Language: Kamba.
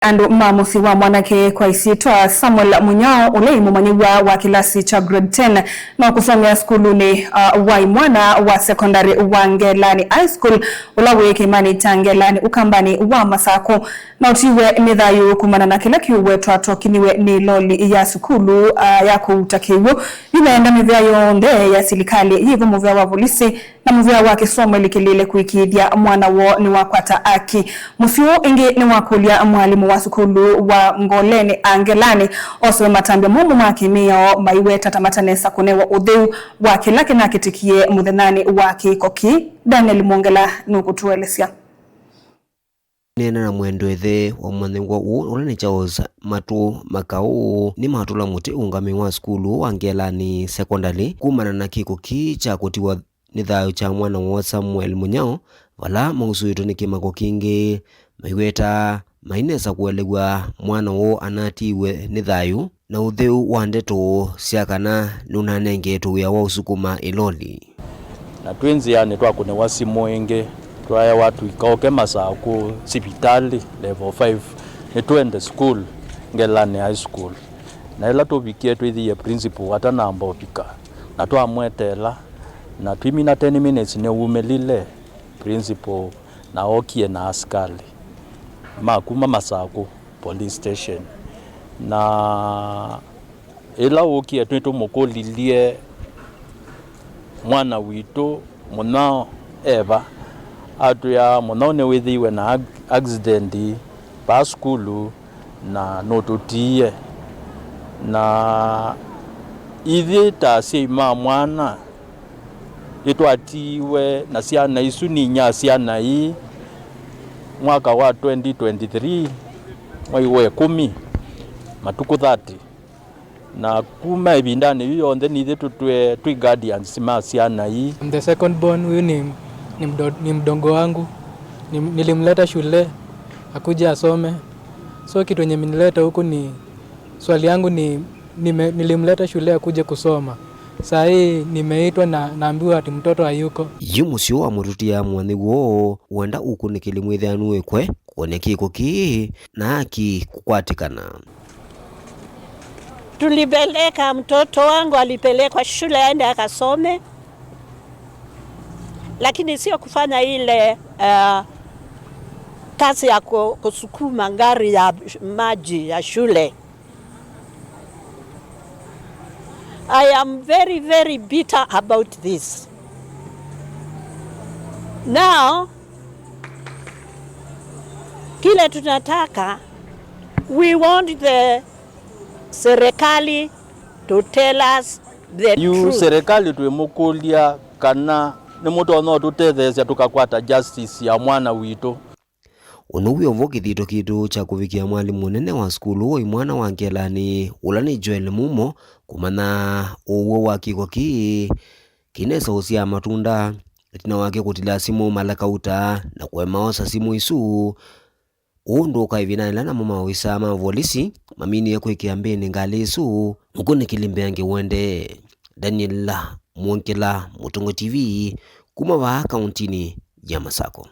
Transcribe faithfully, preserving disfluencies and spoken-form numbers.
Andũ ma mũsyĩ wa mwanake kwa isyĩtwa Samuel Munyao, ũla ĩ mũmanyĩw'a wa kĩlasi kya grade ten na kũsomea sukulunĩ, uh, wa imwana wa sekondalĩ wa Ngelani High School, ũla wĩ kĩĩmanĩ kya Ngelani, Ũkambanĩ wa Masakũ, na ũtiwe nĩ thayũ kumana na kĩla kĩũwetwa tokiniwe nĩ loli ya sukulu, uh, ya kũuta kĩw'ũ. Yu meenda mĩvĩa yonthe ya silikalĩ, yĩvo mũvĩa wa volisi, na mũvĩa wa kĩsomo ĩlikĩlĩĩle kũĩkĩĩthya mwana woo nĩwakwata aki. Mũsyĩ ũũ ĩngĩ nĩwakũlya mwalimũ wa sukulu wa Ngoleni a Ngelani osoe matambya momũ ma kĩmĩao, maiweta ta matanesa kũnewa ũtheu wa kĩla kĩnakĩtĩkie mũthenyanĩ wa kĩko kĩĩ. Daniel Mwongela nũkũtũelesya. Neena na mwendwa ĩthe wa mũmanyĩw'a ũũ, ũla nĩ Charles Matũ Makaũ, nĩmatũla mũtĩ ũũngamĩi wa sukulu ũũ wa Ngelani Sekondalĩ kumana na kĩko kĩĩ kya kũtiwa nĩ thayũ kya mwana woo Samuel Munyao, vala mausũĩtwe nĩ kĩmako kingĩ, maiweta mainesa kũelew'a mwana woo anatiiwe nĩ thayũ na ũtheu wa ndeto sya kana nũnanengetwe wĩa wa ũsukuma ĩloli. Na twĩ nzĩanĩ twakũnĩwa simũ ĩngĩ, twaewa tũikaũke Masakũ sivitalĩ level five, nĩtwende school, Ngelani High School. Na ĩla tũvikie twĩthĩie principal atanamba ũvika, na twamweteela, na twimina ten minutes nĩwumĩlile principal na ookie na asikalĩ ma kuma Masakũ police station. Na ĩla wũkie, nĩtũmũkũlilye mwana witũ Mũnyao e va. Atwĩa Mũnyao nĩwĩthĩiwe na ac-, accident vaa sukulu na nũtũtiie. Na ithyĩ ta asyai ma mwana, nĩtwatiiwe na syana isu, ninya syana ii mwaka wa twenty twenty-three, mwei wa ĩkũmi, matukũ thirty. Na kuma ĩvindanĩ yu yonthe, nithyĩ tũtwĩe twĩ guardians ma syana ii. I'm the second born. Huyu ni, ni, mdo, ni mdogo wangu. Ni, nilimleta shule akuje asome. So kitu yenye imenileta huku ni, swali yangu ni, nime, nilimleta shule akuje kusoma. Saa hii nimeitwa na naambiwa ati mtoto hayuko. Yu mũsyĩ wa mũtũtia mwathi woo wenda ũkunĩkĩli mwĩthĩanu wĩkwe kũkonya kĩko kĩĩ na aki kũkwatĩkana. Tulipeleka, mtoto wangu alipelekwa shule aende akasome, lakini sio kufanya ile, uh, kazi ya ku-, kusukuma gari ya maji ya shule. I am very, very bitter about this. Now, kile tunataka, we want the serikali to tell us the truth. Yu serikali twĩmũkũlya kana nĩmũtonya ũtũtetheesya tũkakwata justice ya mwana witũ. Ũnũw'e ũvo kĩthito kitũ kya kũvikĩa mwalimũ mũnene wa sukulu wa imwana wa Ngelani, ũla nĩ Joel Mumo, kũmanya ũw'o wa kĩko kĩĩ kĩnesa ũsyaa matunda, ĩtina wake kũtilĩla simũ mala kauta na kũema osa simũ isu. Ũũ ndũka ĩvindanĩ ĩla namo maovisaa ma volisi maminie kwĩkĩa mbĩnĩ ngalĩ ĩsu, ũkunĩkĩli mbeange ũendee. Daniel Mwongela, Mũtongoi T V, kuma vaa kauntinĩ ya Masakũ.